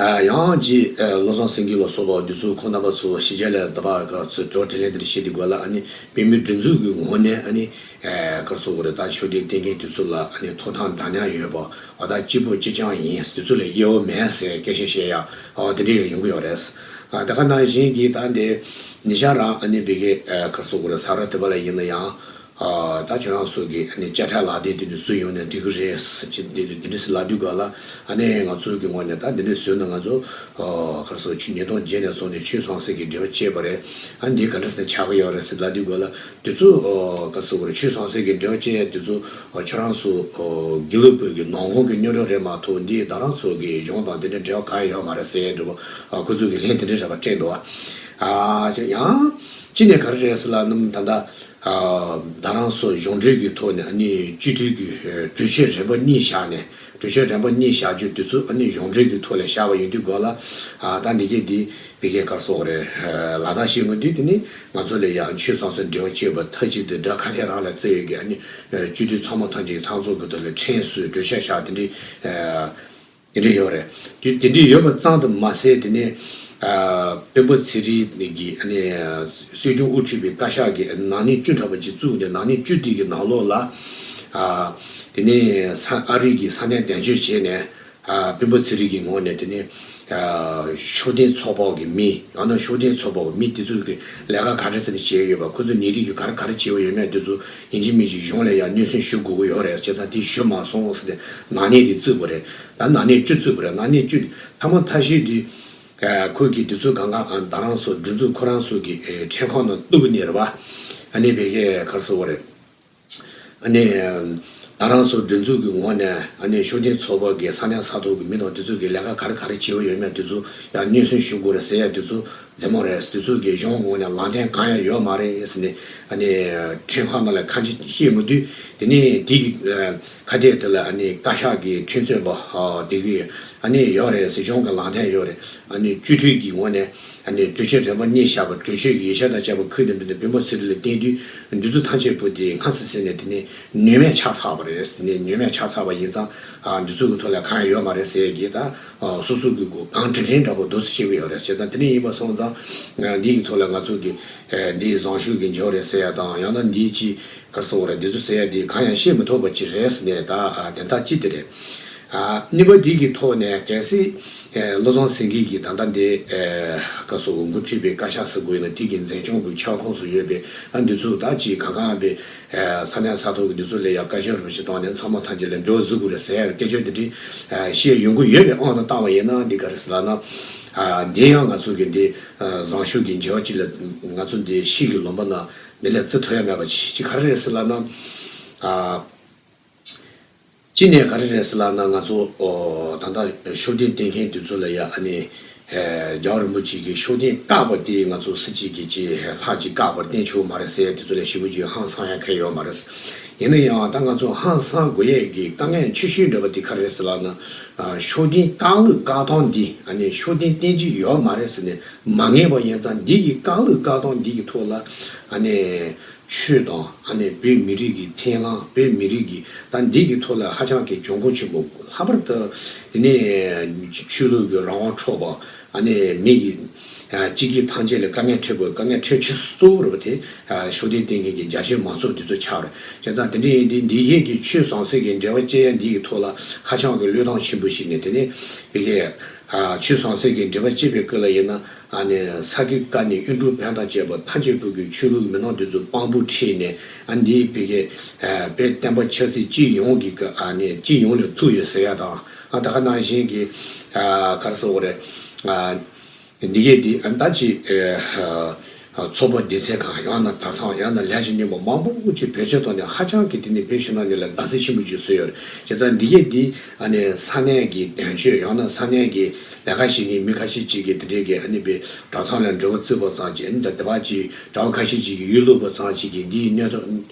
ཡང་ཅིག་བློ་བཟང་སེང་གེ་ལ་སོགས་པ་འདི་ཚོ་ཁོང་རྣམ་པ་ཚོ་ཕྱི་རྒྱལ་ལ་ད་བར་ཚུར་འགྲོ་དྲིན་ལན་འདིར་བཤད་དེ་དགོས་ལ་ཨ་ནི་བོད་མིའི་སྒྲིག་འཛུགས་ཀྱི་ངོས་ནས་ཨ་ནི། ཨེ་ག་རེ་ཟེར་དགོས་རེད། ད་ཤུགས་ལྡན་བསྟེན་མཁན་དེ་ཚོ་ལ་ཨ་ནི་ཐོབ་ཐང་འདྲ་མཉམ་ཡོད་པ་འོ་ད་གཅིག་པོ་གཅིག་རྐྱང་ཡིན་དེ་ཚོ་ལ་དབྱེ་བ་མེད་ཟེར་སྐད་ཆ་བཤད་ཡ་འོ་དེ་འདྲ་ཡང་ཡོང་གི་ཡོད་རེད། ཨ་དེ་ག་ནང་བཞིན་གྱི་ད་འདི་ཉེ་ཆར་རང་ཨ་ནི་བི་གེ་ཨེ་ག་རེ་ཟེར་དགོས་རེད། ས་ར་དེ་པ་ལ་ཡིན་ན་ཡང་ ཨ་ད་ཁྱོད་རང་ཚོ་གི་ཨ་ནི་དཔྱ་ཁྲལ་ལག་དེབ་དེ་ནི་བཟོས་ཡོང་ནས་འགྲིག་གི་རེད་ཟེར་གྱི་འདི་འདི་འདྲ་ཟེར་ལབ་དུས་ག་ལ། ཨ་ནི་ང་ཚོ་གི་ངོས་ནས་ད་འདི་འདྲ་བཟོས་ན་ང་ཚོ་ཨ་ག་རེ་ཟེར། ཆུ་ཉིས་སྟོང་བརྒྱད་ནས་བཟུང་ནས་ཆུ་ཟང་ཟིང་གི་འབྲེལ་བ་བཅད་པ་རེད། ཨ་འདི་ག་འདྲ་ཟེར་ཆགས་ཀྱི་ཡོད་རེད་ཟེར་ལབ་དུས་ག་ལ། དེ་ཚོ་ཨ་ག་རེ་ཟེར་དགོས་རེད། ཆུ་ཟང་ཟིང་གི་འབྲེལ་བ་བཅད་ཡ་དེ་ཚོ་ཨ་ཁྱོད་རང་ཚོ་ཨ་དགེ་ལུགས་པའི་གི་ནང་ཁོངས་ཀྱི་གནོན་གྲོགས་རེད་མ་གཏོགས། འདི་ད་རང་ཚོ་གི་གཞུང་དང་འདི་འདྲ་འབྲེལ་བ་གང་ཡང་ཡོད་མ་རེད་ཟེར་ཡ་འདྲ་པོ་ཨ་ཁོ་ཚོ་གི་ལན་དེ་འདྲ་རེད་པ་སྤྲད་འདུག་པ། ཨ་ཡང་གཅིག་ནས་ག་རེ་རེད་ཟེར་ལབ་ན། ད་ལྟ་ཨ་ད་རང་ཚོ་གཞུང་འབྲེལ་གྱི་ཐོག་ནས་ཨ་ནི་སྤྱི་འཐུས་ཀྱི་ཨ་གྲོས་ཆོད་རིམ་པ་གཉིས་བཞག་ནས། གྲོས་ཆོད་རིམ་པ་གཉིས་བཞག་རྒྱུ་དེ་ཚོ་ཨ་ནི་གཞུང་འབྲེལ་གྱི་ཐོག་ལ་བཞག་པ་ཡིན་དུས་ག་ལ། ཨ་ད་འདི་གས་འདི་བི་གས་ག་རེ་ཟེར་དགོས་རེད། ཨ་ལག་བསྟར་བྱེད་དགོས་དུས། དེ་ནི་ང་ཚོ་ལ་ཡང་ཆུ་ཟང་ཟིང་འབྲེལ་བ་བཅད་པ་མཐའ་གཅིག་ཏུ་དགྲ་ཁ་གཏད་རང་ལ་བརྩི་ཡོད་ཀྱི་ཨ་ནི་ཨ་སྤྱི་འཐུས་ཚང་མ་ཐམས་ཅད་ཚང་ཚོགས་ཀྱི་ཐོག་ལ་ཁྲིམས་བཟོས། གྲོས་ཆོད་བཞག། དེ་འདྲའི་ཨ་དེ་འདྲ་ཡོད་རེད། དེ་དེ་འདྲ་ཡོད་པ་ཙམ་དུ་མ་ཟད། དེ་ནས་ཨ་སྤེན་པ་ཚེ་རིང་གི་ཨ་ནི་སྲིད་སྐྱོང་དབུ་ཁྲིད་པའི་བཀའ་ཤག་གིས་ནང་གནས་བཅུ་འདྲ་པོ་ཅིག་བཙུགས་ནས། ནང་གནས་བཅུ་དེ་གི་ནང་ལོགས་ལ་ཨ་དེ་ནས་ས་ཨ་རི་གི་ས་གནས་དོན་གཅོད་བྱས་ནས། ཨ་སྤེན་པ་ཚེ་རིང་གི་ངོས་ནས་དེ་ནས་ཨ་ཤུགས་ལྡན་ཚོགས་པ་གི་མི། ཡང་ན་ཤུགས་ལྡན་ཚོགས་པ་གི་མི་དེ་ཚོ་གི་ལས་ཀ་ག་རེ་ཟེར་ནས་བྱས་ཡོད་པ། ཁོ་ཚོ་ཉིན་རེ་གི་ག་རེ་ག་རེ་བྱས་པ་ཡོད་མེད་དེ་ཚོ་ཡིན་གཅིག་མིན་གཅིག་གཞུང་ལ་ཡང་སྙན་སེང་ཞུ་དགོས་ཀྱི་ཡོད་རེད། བྱས་ཙང་དེ་ཞུ་མ་སོང་ཟེར་ནས་ནང་གནས་དེ་བཙུགས་པ་རེད། ད་ནང་གནས་བཅུ་བཙུགས་པ་རེད། ནང་གནས་བཅུ་དེ་ཐ་མ་མཐའ་བཞི་དེ་ཨ་ཁོ་གིས་དེ་ཚོ་གང་ག་ཨ་ད་རང་ཚོ་སྒྲིག་འཛུགས་ཁོ་རང་ཚོ་གི་ཨ་ཁྲིམས་ཁང་ནང་གཏུགས་ནས་རེད་པ། ཨ་ནི་བི་གས་ག་རེ་ཟེར་དགོས་རེད། ཨ་ནི་ད་རང་ཚོ་སྒྲིག་འཛུགས་ཀྱི་ངོས་ནས་ཨ་ནི་ཤུགས་ལྡན་ཚོགས་པ་གི་ས་གནས་ས་ཐོག་གི་མི་དང་དེ་ཚོ་གི་ལས་ཀ་ག་རེ་ག་རེ་བྱས་པ་ཡོད་མེད་དེ་ཚོ་ཡང་སྙན་སེང་ཞུ་དགོས་རེད་ཟེར་ཡ་དེ་ཚོ་རྫུན་མ་རེད། དེ་ཚོ་གི་གཞུང་ངོས་ནས་ལག་ལེན་གང་ཡང་ཡོད་མ་རེད་ཟེར་ནས་ཨ་ནི་ཁྲིམས་ཁང་ནང་ལ་ཁ་ཆེམས་བཤད་མི་དུས། དེ་ནས་དེ་གི་ཨ་ཁ་གཏད་དེ་ལ་ཨ་ནི་བཀའ་ཤག་གི་ཁྲིམས་རྩོད་པ་ཨ་དེ་གི་ཨ་ནི་ཡོད་རེད་ཟེར། གཞུང་གི་ལག་ལེན་ཡོད་རེད། ཨ་ནི་སྤྱི་འཐུས་ཀྱི་ངོས་ནས་ཨ་ནི་གྲོས་ཆོད་རིམ་པ་གཉིས་བཞག་པ། གྲོས་ཆོད་ཀྱི་ཡིག་ཆ་དང་བཅས་པ་ཁུར་ཏེ་འདི་ནས་སྤེན་པ་ཚེ་རིང་ལ་བསྟན་དུས། འདི་ཚོ་ཐམས་ཅད་པོ་དེ་སྔ་སེ་སེ་ནས་དེ་ནས་ནུས་མེད་ཆགས་ཚར་བ་རེད། དེ་ནས་ནུས་མེད་ཆགས་ཚར་བ་ཡིན་ཙང་ཨ་འདི་ཚོ་གི་ཐོག་ལ་གང་ཡང་ཡོད་མ་རེད་ཟེར་གྱི། ད་ཨ་སོ་སོ་གི་གོ་གང་དྲན་དྲན་འདྲ་པོ་འདུག་སེ་བཤད་ཀྱི་ཡོད་རེད། བྱས་ཙང་དེ་འདྲ་ཡིན་པ་སོང་ཙང་ཨ་འདི་གི་ཐོག་ལ་ང་ཚོ་གི་ཨ་འདི་བཟང་ཤོས་ཀྱི་འབྱོར་རེད་ཟེར་ཡ་དང་། ཡང་ན་འདི་ཅི་ག་རེ་ཟེར་དགོས་རེད། འདི་ཚོ་ཟེར་ཡ་འདི་གང་ཡང་བཤད་མི་ཐུབ་པ་ཅིག་རེད་ཟེར་ནས། ད་ཨ་དོན་དག་ཅི་དེ་རེད། ཨ་གཉིས་པ་འདི་གི་ཐོག་ནས་གལ་སྲིད་ཨ་བློ་བཟང་སེང་གེ་གིས་ད་ལྟ་འདི་ཨ་ག་རེ་ཟེར་དགོས། འགོ་ཁྲིད་པའི་བཀའ་ཤག་ཟེར་དགོས་ཡིན་ན། དེ་གི་འཛིན་སྐྱོང་གི་ཁྱབ་ཁོངས་སུ་ཡོད་པའི་ཨ་འདི་ཚོ་ད་ཅི་གང་གང་པའི་ཨ་ས་གནས་ས་ཐོག་གི་འདི་ཚོ་ལ་ཡང་བཀའ་ཆོས་རོབ་ཅིག་བཏང་ནས་ཚང་མ་ཐམས་ཅད་ལ་འབྲེལ་བ་བཟོ་དགོས་རེད་ཟེར་སྐད་ཆ་འདི་འདྲ་ཨ་བཤད་ཡོང་གི་ཡོད་པའི་དབང་དུ་བཏང་བ་ཡིན་ན། འདི་ག་རེ་ཟེར་ལབ་ན། ཨ་འདི་ཡང་ང་ཚོ་གི་འདི་ཨ་བཟང་ཤོས་ཀྱི་འབྱོར་ཅིག་ལ། ང་ཚོ་འདི་ཕྱི་གི་ལུང་པ་ནང་འདི་ལས་བརྩི་ཐུབ་ཡ་མེད་པ་ཅིག་ག་རེ་རེད་ཟེར་ལབ་ན། ཨ་གཅིག་ནས་ག་རེ་རེད་ཟེར་ལབ་ན། ང་ཚོ་ཨོ་ད་ལྟ་ཤུགས་ལྡན་བསྟེན་མཁན་དེ་ཚོ་ལ་ཡ་ཨ་ནི་ཨེ་རྒྱལ་བ་རིན་པོ་ཆེ་གིས་ཤུགས་ལྡན་བཀག་པ་དེ་ང་ཚོ་སྲིད་སྤྱི་གི་ཅིག་ལྷག་ཅིག་བཀག་པར་བརྟེན་ཆོག་མ་རེད་ཟེར་དེ་ཚོ་ལ་ཞེ་པོ་ཅིག་ཧང་སང་ཡ་གང་ཡང་ཡོད་མ་རེད། ཡིན་ན་ཡང་ད་ང་ཚོ་ཧང་སང་དགོས་ཡས་ཀྱི་དཀའ་ངལ་ཆེ་ཤོས་འདྲ་པོ་དེ་ག་རེ་རེད་ཟེར་ལབ་ན། ཨ་ཤུགས་ལྡན་བཀག་ལུགས་བཀག་སྟངས་འདི་ཨ་ནི་ཤུགས་ལྡན་བསྟེན་གྱི་ཡོད་མ་རེད་ཟེར་ནས་མ་ངེས་པ་ཡིན་ཙང་། འདི་གི་བཀག་ལུགས་བཀག་སྟངས་འདི་གི་ཐོག་ལ་ཨ་ནི་ཆོས་དང་ཨ་ནི་བོད་མི་རིགས་ཀྱི་མཐུན་ལམ། བོད་མི་རིགས་ཀྱི་ད་འདི་གི་ཐོག་ལ་ཧ་ཅང་གི་གྱོང་གུན་ཆེན་པོ། ལྷག་པར་དུ་དེ་ནས་ཆོས་ལུགས་ཀྱི་རང་དབང་འཕྲོག་པ། ཨ་ནི་མི་གི་ཨ་སྤྱི་སྒེར་ཐམས་ཅད་ལ་དཀའ་ངལ་འཕྲད་པའི་དཀའ་ངལ་འཕྲད་ཆེ་ཤོས་གཙོ་བོ་རེད་པ། དེ་ཨ་ཤུགས་ལྡན་བསྟེན་མཁན་གྱི་རྒྱ་ཆེའི་མང་ཚོགས་འདི་ཚོ་ཆགས་རེད། བྱས་ཙང་དེ་འདྲ་ཡིན་དུས་འདི་གས་ཀྱི་ཆུ་ཟང་ཟིང་གི་འབྲེལ་བ་བཅད་ཡ་འདི་གི་ཐོག་ལ་ཧ་ཅང་གི་བློས་གཏོང་ཆེན་པོ་ཞིག་ནས། དེ་ནས་བི་གས་ཨ་ཆུ་ཟང་ཟིང་གི་འབྲེལ་བ་བཅད་པའི་སྐབས་ལ་ཡིན་ན། ཨ་ནི་ས་དགེ་བཀའ་རྙིང་གཡུང་དྲུང་བོན་དང་བཅས་པ་ཐམས་ཅད་པོ་གི་ཆོས་ལུགས་མི་སྣ་འདི་ཚོ་དཔང་པོ་ཁྲིད་ནས། ཨ་འདིའི་བི་གས་ཨ་བོད་བསྟན་པ་ཆབ་སྲིད་སྤྱི་ཡོངས་ཀྱི་ཀ་ཨ་ནི་སྤྱི་ཡོངས་ལ་ཐུག་ཡོད་ཟེར་ཡ་དང་། ཨ་ད་ག་ནང་བཞིན་གྱི་ཨ་ག་རེ་ཟེར་དགོས་རེད། ཨ་འདི་གས་འདི་ཨ་ད་ཅི་ཨ་ཚོགས་པ་སྡེ་ཚན་གང་། ཡང་ན་གྲྭ་ཚང་། ཡང་ན་ལས་བྱེད་རྙིང་པ་མང་པོ་ཅིག་བེད་སྤྱོད་བཏང་ནས་ཧ་ཅང་གི་དེ་ནི་བོད་ཕྱི་ནང་གཉིས་ལ་བརྡབ་གསིག་ཆེན་པོ་ཅིག་བཟོས་ཡོད་རེད། བྱས་ཙང་འདི་གས་འདི་ཨ་ནི་ས་གནས་ཀྱི་དོན་གཅོད། ཡང་ན་ས་གནས་ཀྱི་ལས་ཀ་བྱེད་མཁན་མི་ཁ་ཤས་ཅིག་གིས་དེ་འདྲའི་གི་ཨ་ནི་བོད་གྲྭ་ཚང་ལ་འབྲེལ་བ་བཙུགས་པ་ཙམ་གྱིས། ཨ་ནི་ད་དེ་བ་ཅིག་གྲྭ་པ་ཁ་ཤས་ཅིག་གིས་ཡུལ་ལུགས་པ་ཙམ་ཅིག་གིས་འདིའི་གནད་དོན་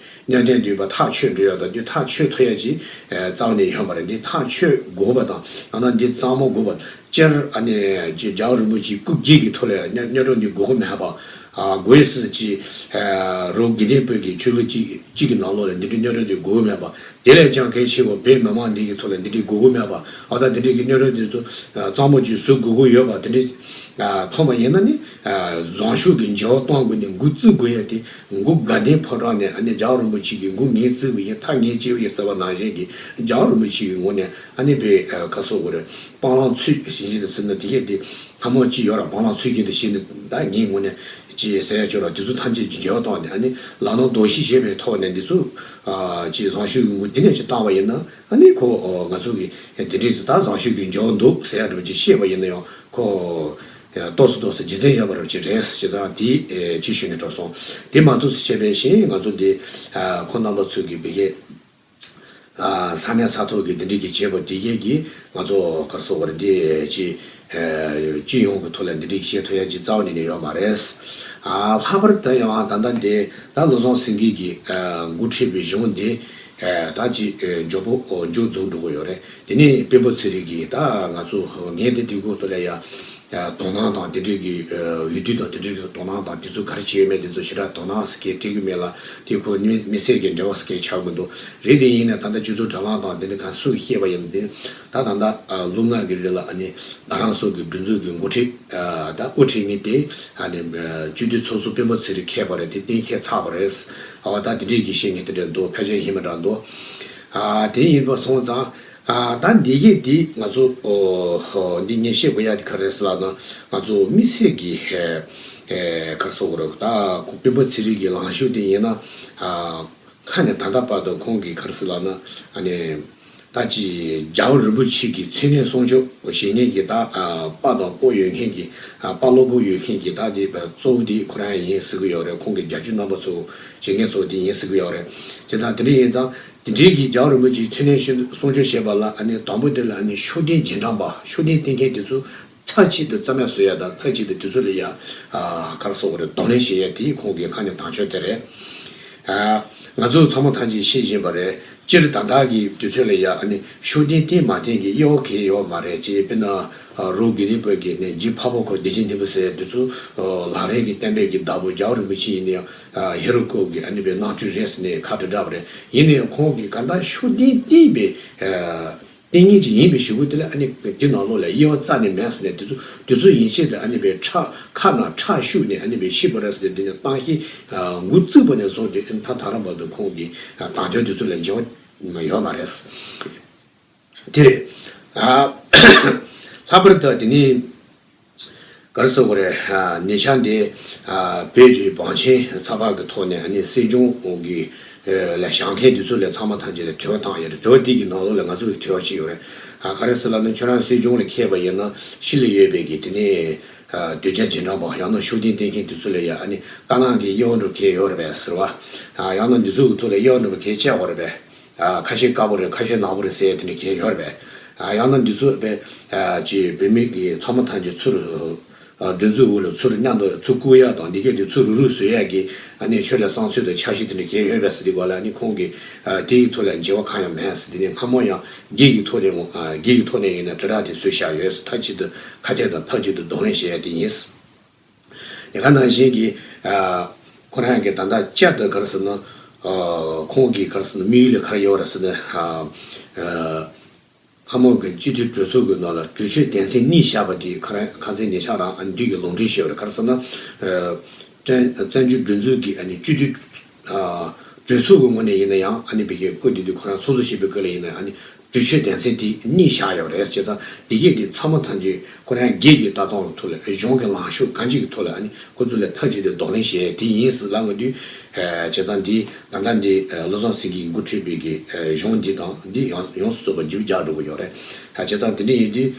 གནད་དོན་འདུས་པ་ཐག་ཆོད་འགྲོ་ཡ་དང་། འདི་ཐག་ཆོད་ཐུབ་ཡ་ཅིག་ཨ་རྩ་བ་ནས་ཡོད་མ་རེད། འདི་ཐག་ཆོད་དགོས་པ་དང་། ཡང་ན་འདི་གཙང་མ་དགོས་པ། སྤྱིར་ཨ་ནི་རྒྱལ་བ་རིན་པོ་ཆེའི་སྐུ་སྒེར་གྱི་ཐོག་ལ་གནོན་གནོན་གྲོགས་འདི་དགོས་ཀྱི་མེད་པ། ཨ་དགོས་ཡས་ཅིག་ཨ་རོགས་དགེ་ལྡན་པ་གི་ཆོས་ལུགས་གཅིག་གཅིག་གི་ནང་ལོགས་ལ་འདི་འདྲའི་གནོན་གྲོགས་འདི་དགོས་ཀྱི་མེད་པ། དེ་ལས་ཀྱང་གལ་ཆེ་བ་བོད་མི་མང་འདི་གི་ཐོག་ལ་འདི་འདྲའི་དགོས་ཀྱི་མེད་པ། ཨ་ད་འདི་འདྲའི་གི་གནོན་གྲོགས་འདི་ཚོ་ཨ་གཙང་མ་ཅིག་བཟོ་དགོས་ཀྱི་ཡོད་པ། དེ་འདྲའི་ ཐོན་པ་ཡིན་ན་ནི། བཟང་ཕྱོགས་ཀྱི་འགྱུར་བ་གཏོང་དགོས་ནས་འགོ་བཙུགས་དགོས་ཡ་དེ་འགོ་དགའ་ལྡན་ཕོ་བྲང་ནས་ཨ་ནི་རྒྱལ་བ་རིན་པོ་ཆེ་གིས་འགོ་ངས་བཙུགས་པ་ཡིན། མཐའ་ངས་བཅད་པ་ཡིན་ཟེར་བ་ནང་བཞིན་གྱི་རྒྱལ་བ་རིན་པོ་ཆེ་གི་ངོས་ནས་ཨ་ནི་པའི་ཁ་སོག་གི་རེད། སྤང་བླང་ཚུལ་བཞིན་བཞིན་དུ་ཟིན་ན་དེ་གས་དེ་སྔ་མོ་ཅི་ཡོད་ར་སྤང་བླང་ཚུལ་བཞིན་དུ་བྱས་ནས་ད་ངའི་ངོས་ནས་ཅི་ཟེར་ཡ་ཅོ་ར་དེ་ཚོ་ཐམས་ཅད་ཀྱི་འགྱུར་བ་གཏོང་ནས་ཨ་ནི་ལག་ནང་རྡོ་ཤིག་བྱས་པའི་ཐོག་ནས་འདི་ཚོ་ཅི་བཟང་ཕྱོགས་ཀྱི་འགོ་དེ་ནས་ཅི་བཏང་བ་ཡིན་ན། ཨ་ནི་ཁོ་ང་ཚོ་གི་དེ་འདྲས་སུ་ད་བཟང་ཕྱོགས་ཀྱི་འགྱུར་བ་འདུག་ཟེར་ཡ་འདྲ་པོ་ཅིག་བཤད་པ་ཡིན་ན་ཡང་ཁོ་ཏོག་ཙམ་ཏོག་ཙམ་རྗེས་འཛིན་ཡོད་པ་འདྲ་པོ་ཅིག་རེད། བྱས་ཙང་དེ་ཅི་ཞུ་ནས་འགྲོ་སོང་། དེ་མ་གཏོགས་སུ་བྱས་པའི་ཞིང་ང་ཚོ་འདི་ཁོ་རྣམ་པ་ཚོ་གི་བི་ཧེ་ས་གནས་ས་ཐོག་གི་འདི་འདྲས་ཀྱི་བྱེད་པ་འདི་གས་ཀྱི་ང་ཚོ་གར་སོག་པར་འདི་ཅི་སྤྱི་ཡོངས་ཀྱི་ཐོག་ལ་འདི་འདྲས་ཀྱི་བཤད་ཐུབ་ཡ་ཅིག་རྩ་བ་ནས་ནས་ཡོད་མ་རེད། ལྷག་པར་དུ་ཡང་ད་ལྟ་འདི་ད་བློ་བཟང་སེང་གེ་གི་འགོ་ཁྲིད་པའི་གཞུང་འདི། ད་ཅི་མགྱོགས་པོ་མཇུག་རྫོགས་འགྲོ་གི་ཡོད་རེད། དེ་ནས་དཔོན་པོ་ཚེ་རིང་གིས་ད་ང་ཚོ་ངས་འདི་དུས་འཁོར་དུ་ལ་ཡ་དོ་སྣང་དང་དེ་འདྲས་ཀྱི་འོས་བསྡུ་དང་དེ་འདྲས་ཀྱི་དོ་སྣང་དང་དེ་ཚོ་ག་རེ་བྱས་ཡོད་མེད་དེ་ཚོ་ཞེ་དྲག་དོ་སྣང་ཟེར་མཁན་སྤྲད་གི་མེད་ལ། དེ་ཁོ་མི་མི་སེར་གྱི་འབྲེལ་བ་ཟེར་མཁན་ཆགས་གི་འདུག་རེད། དེ་ཡིན་ན་ད་ལྟ་སྤྱི་ཚོགས་དྲ་ལམ་དང་དེ་འདྲ་གང་སུ་གིས་བཤད་པ་ཡིན་ན་དེ་ད་ད་ལྟ་ལུང་ནག་གི་རི་ལ་ཨ་ནི་ང་རང་ཚོ་གི་སྒྲིག་འཛུགས་ཀྱི་འགོ་ཁྲིད་ད་དབུ་ཁྲིད་ངེས་ཏེ་ཨ་ནི་སྤྱི་འཐུས་ཚོགས་གཙོ་དཔོན་པོ་ཚེ་རིང་ཁེལ་བ་རེད། དེ་གཏན་འཁེལ་ཚར་བ་རེད། ཨ་ད་དེ་འདྲས་ཀྱི་བཤད་མཁན་དེ་འདྲ་འདུག་ཕལ་ཆེར་ཡིན་མི་འདྲ་འདུག་ཨ་དེ་ཡིན་པ་སོང་ཙང་ཨ་ད་འདི་གས་འདི་ང་ཚོ་འདི་ངས་བཤད་དགོས་ཡ་དེ་ག་རེད་ཟེར་ལབ་ན་ང་ཚོ་མི་སེར་གྱི་ག་རེ་ཟེར་དགོས་རེད། ད་དཔོན་པོ་ཚེ་རིང་གི་ལངས་ཕྱོགས་དེ་ཡིན་ན་ཨ་ཁ་ནས་ད་ལྟ་བར་དུ་ཁོང་གིས་ག་རེ་ཟེར་ལབ་ན་ཨ་ནི། ད་ཅི་རྒྱལ་བ་རིན་པོ་ཆེ་གི་མཚན་གནས་གསུང་ཆོས་བྱེད་མཁན་གྱི་ད་དཔའ་དང་པོ་ཡོད་མཁན་གྱི་དཔའ་བློ་ཁོག་ཡོད་མཁན་གྱི་ད་དེ་གཙོ་བོ་དེ་ཁོ་རང་ཡིན་ཟེར་གི་ཡོད་རེད། ཁོང་གི་རྒྱབ་སྐྱོར་རྣམ་པ་ཚོ་བྱེད་མཁན་ཚོ་དེ་ཡིན་ཟེར་གི་ཡོད་རེད། བྱས་ཙང་དེ་འདྲ་ཡིན་ཙང་དེ་འདྲའི་གི་རྒྱལ་བ་རིན་པོ་ཆེའི་མཚན་གནས་གསུང་ཆོས་བྱེད་པ་ལ་ཨ་ནི་དང་པོ་དེ་ལ་ཨ་ནི་ཤུགས་ལྡན་རྗེས་འབྲང་པ་ཤུགས་ལྡན་བསྟེན་མཁན་དེ་ཚོ་མཐའ་གཅིག་ཏུ་རྩ་མེད་བཟོ་ཡ་དང་མཐའ་གཅིག་ཏུ་དེ་ཚོ་ལ་ཡ་ག་རེ་ཟེར་དགོས་རེད། གདོང་ལེན་བྱེད་ཡ་དེ་ཁོང་གི་ཁ་ནས་དང་ཆོས་དེ་རེད། ང་ཚོ་ཚང་མ་ཐམས་ཅད་ཤེས་བཞིན་པ་རེད། སྤྱིར་ད་ལྟ་གི་དུས་ཚོད་ལ་ཡ་ཨ་ནི་ཤུགས་ལྡན་བསྟེན་མ་བསྟེན་གྱི་དབྱེ་བ་གང་ཡང་ཡོད་མ་རེད། ཅེས་དཔེར་ན་རོགས་དགེ་ལྡན་པ་གིས་ནི་རྗེ་འཕགས་པ་ཁོ་བདེ་ཆེན་སྙིང་པོ་ཟེར་དེ་ཚོ་ལམ་རིམ་གྱི་བསྟན་པའི་གི་བདག་པོ་རྒྱལ་བ་རིན་པོ་ཆེ་ཡིན་ན་ཡང་ཧེ་རུ་ཀ་གི་ཨ་ནི་པའི་རྣམ་འཕྲུལ་རེད་ཟེར་ནས་ཁ་བྲལ་འདྲ་བ་རེད། ཡིན་ན་ཡང་ཁོང་གིས་ག་འདྲ་ཤུགས་ལྡན་བསྟེན་པའི་བསྟེན་མཁན་ཅིག་ཡིན་པའི་གཞུག་གུ་དེ་ལ་ཨ་ནི་དེ་ནང་ལོགས་ལ་དབྱེ་བ་རྩ་ནས་མེད་ཟེར་ནས་དེ་ཚོ་དེ་ཚོ་ཡན་ཆད་དུ་ཨ་ནི་པའི་ཁྲག་ཁ་ནང་ཁྲག་ཤུགས་ནས་ཨ་ནི་པའི་ཤི་བ་རེད་ཟེར་ཏེ་དེ་ནས་བཏང་ཤིང་འགོ་བཙུགས་པ་ནས་བཟུང་སྟེ་ཨ་ནི་ད་ད་རང་བར་དུ་ཁོང་གི་དང་དོན་དེ་ཚོ་ལ་འགྱུར་བ་ཡོད་མ་རེད། དེ་རེད། ལྷག་པར་དུ་དེ་ནི། ག་རེ་ཟེར་དགོས་རེད། ཉེ་ཆར་འདི་བོད་ཀྱི་བང་ཆེན་ཚགས་པར་གྱི་ཐོག་ནས་ཨ་ནི་སྲིད་སྐྱོང་གི་ལ་བཞེངས་མཁན་དེ་ཚོ་ལ་ཚང་མ་ཐམས་ཅད་ལ་དྲི་བ་བཏང་ཡོད་རེད། དྲི་བ་དེ་གི་ནང་ལོགས་ལ་ང་ཚོ་གི་དྲི་བ་ཞིག་ཡོད་རེད། ག་རེ་ཟེར་ལབ་ན་ཁྱོད་རང་སྲིད་སྐྱོང་ལ་འཁེལ་བ་ཡིན་ན་ཕྱི་ལ་ཡོད་པའི་གི་དེ་ནས་གདུལ་བྱ་རྗེས་འབྲང་པ་ཡང་ན་ཤུགས་ལྡན་བསྟེན་མཁན་དེ་ཚོ་ལ་ཡ་ཨ་ནི་དཀར་ནག་གི་དབྱེ་བ་འདྲ་གང་ཡོད་རེད་པས་ཟེར་བ། ཡང་ན་འདི་ཚོ་གི་ཐོག་ལ་དབྱེ་བ་འདྲ་གང་བྱས་ཡོད་རེད་པས། ཁ་ཤས་དཀར་པོ་རེད། ཁ་ཤས་ནག་པོ་རེད་ཟེར་དེ་འདྲ་གང་ཡོད་རེད་པས། ཡང་ན་འདི་ཚོ་བས་ཀྱི་བོད་མི་གི་ཚང་མ་ཐམས་ཅད་ཚུར་སྒྲིག་འཛུགས་འོག་ལ་ཚུར་མཉམ་དུ་ཚུར་བཀུག་ཡ་དང་འདི་གས་དེ་ཚུར་རུག་རུག་བཟོ་ཡ་གི་ཨ་ནི་ཆོས་ལ་བསམ་ཚུལ་དང་འཆར་གཞི་དེ་འདྲ་གང་ཡོད་པས་ཟེར་དེ་ག་ལ་ཨ་ནི་ཁོང་གི་དེ་ཡི་ཐོག་ལ་འགྱུར་བ་གང་ཡང་མེད་ཟེར། དེ་ནས་སྔ་མོ་ཡང་སྒེར་གྱི་ཐོག་ནས་སྒེར་གྱི་ཐོག་ནས་ཡིན་ན་དྲིལ་བསྒྲགས་དེ་བཟོས་བཞག་ཡོད་ཟེར། མཐའ་གཅིག་ཏུ་ཁ་གཏད་དང་མཐའ་གཅིག་ཏུ་གདོང་ལེན་བྱེད་ཡ་དེ་ཡིན། དེ་ག་ནང་བཞིན་གྱི་ཁོ་རང་གི་ད་ལྟ་བསྐྱར་དུ་ག་རེ་ཟེར་ན་ཁོང་གིས་ག་རེ་ཟེར་ན་དམིགས་ཡུལ་ལ་ག་རེ་ཡོད་རེད་ཟེར་ན་སྔ་མོ་གི་སྤྱི་འཐུས་གྲོས་ཚོགས་ཀྱི་ནང་ལ་གྲོས་ཆོད་དོན་ཚན་གཉིས་བཞག་པ་དེ་ཁོ་རང་ཁ་སང་ཉེ་ཆར་རང་ཨ་འདི་གི་ལུང་འདྲེན་ཞུས་པ་རེད། ག་རེ་ཟེར་ན་བཙན་བཙན་བྱོལ་སྒྲིག་འཛུགས་ཀྱི་ཨ་ནི་སྤྱི་འཐུས་གྲོས་ཚོགས་ཀྱི་ངོས་ནས་ཡིན་ན་ཡང་ཨ་ནི་བི་ཀའི་སྐུ་དེ་དུས་ཁོ་རང་ཚོགས་གཙོ་བྱེད་པའི་སྐབས་ལ་ཡིན་ན་ཡང་ཨ་ནི་གྲོས་ཆོད་དོན་ཚན་དེ་གཉིས་བཞག་ཡོད་རེད། བྱས་ཙང་དེ་གས་དེ་ཚང་མ་ཐམས་ཅད་ཁོ་རང་སྒེར་གྱི་ལྟ་སྟངས་ཀྱི་ཐོག་ལ་གཞུང་གི་ལངས་ཕྱོགས་གང་ཅིའི་ཐོག་ལ་ཨ་ནི་ཁོ་ཚོ་ལ་མཐའ་གཅིག་ཏུ་གདོང་ལེན་བྱས་དེ་ཡིན་ཟེར་ལབ་ཡོང་དུས། བྱས་ཙང་འདི་ད་ལྟ་འདི་བློ་བཟང་སེང་གེ་འགོ་ཁྲིད་པའི་གི་གཞུང་འདི་དང་འདི་ཡོངས་ཡོངས་སུ་རྫོགས་པ་འཇིག་རྒྱག་འགྲོ་གི་ཡོད་རེད། བྱས་ཙང་དེ་འདྲ་ཡིན་དུས་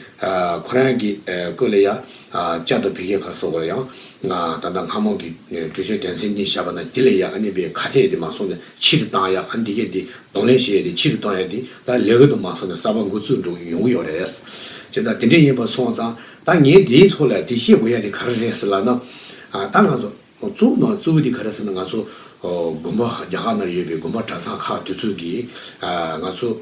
ཁོ་རང་གི་སྐོར་ལ་ཡ་བསྐྱར་དུ་བི་ཀའི་ག་རེ་ཟེར་དགོས་རེད། ཡང་ད་ལྟ་སྔ་མོ་གི་གྲོས་ཆོད་དོན་ཚན་གཉིས་བཞག་པ་ན་དེ་ལ་ཡ་ཨ་ནི་བི་ཁ་གཏད་དེ་མ་སོང་ནས་ཕྱིར་བཏང་ཡ་ཨ་འདི་གས་དེ། གདོང་ལེན་བྱས་ཏེ་ཕྱིར་གཏོང་ཡ་དེ་ད་ལས་ཀ་དུ་མ་སོང་ནས་གསར་པ་འགོ་བཙུགས་འགྲོ་གི་ཡོང་གི་ཡོད་རེད། བྱས་ཙང་དེ་འདྲ་ཡིན་པ་སོང་ཙང་ད་ངས་དེའི་ཐོག་ལ་དེ་བཤད་དགོས་ཡ་དེ་ག་རེ་རེད་ཟེར་ལབ་ན། ད་ང་ཚོ་གཙོ་བོ་ནང་གཙོ་བོ་དེ་ག་རེ་ཟེར་ན་ང་ཚོ་དགོན་པ་རྒྱ་གར་ནང་ཡོད་པའི་དགོན་པ་གྲྭ་ཚང་ཁག་དེ་ཚོ་གིས་ང་ཚོ་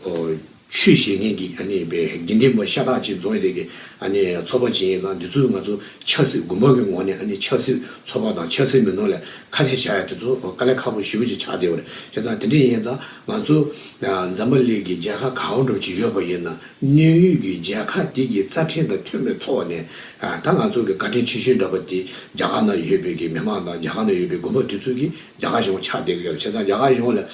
ཆོས་བྱེད་མཁན་གྱི་ཨ་ནི་པའི་དགེ་འདུན་པ་ཤ་སྟག་ཅིག་འཛོམས་ཡོད་པའི་གི་ཨ་ནི་ཚོགས་པ་ཅིག་ཡིན་ཙང་། འདི་ཚོས་ང་ཚོ་ཆབ་སྲིད་དགོན་པ་གི་ངོས་ནས་ཨ་ནི་ཆབ་སྲིད་ཚོགས་པ་དང་ཆབ་སྲིད་མི་སྣ་ལ་ཁ་གཏད་བྱ་ཡ་དེ་ཚོ་དཀའ་ལས་ཁག་པོ་ཞེ་པོ་ཅིག་ཆགས་བསྡད་ཡོད་རེད། བྱས་ཙང་དེ་འདྲ་ཡིན་ཙང་ང་ཚོ་འཛམ་བུ་གླིང་གི་རྒྱལ་ཁབ་ག་བ་འདྲ་ཅིག་ཡོད་པ་ཡིན་ན། གནས་ཡུལ་གྱི་རྒྱལ་ཁབ་དེ་གི་རྩ་ཁྲིམས་དང་མཐུན་པའི་ཐོག་ནས། ད་ང་ཚོ་གི་བཀའ་དྲིན་ཆེ་ཤོས་འདྲ་པོ་དེ་རྒྱ་གར་ནང་ཡོད་པའི་གི་མི་མང་དང་རྒྱ་གར་ནང་ཡོད་པའི་དགོན་པ་དེ་ཚོ་གི་རྒྱ་གར་གཞུང་ཆགས་བསྡད་ཀྱི་ཡོད་རེད། བྱས་ཙང་རྒྱ་གར་གཞུང་ལ་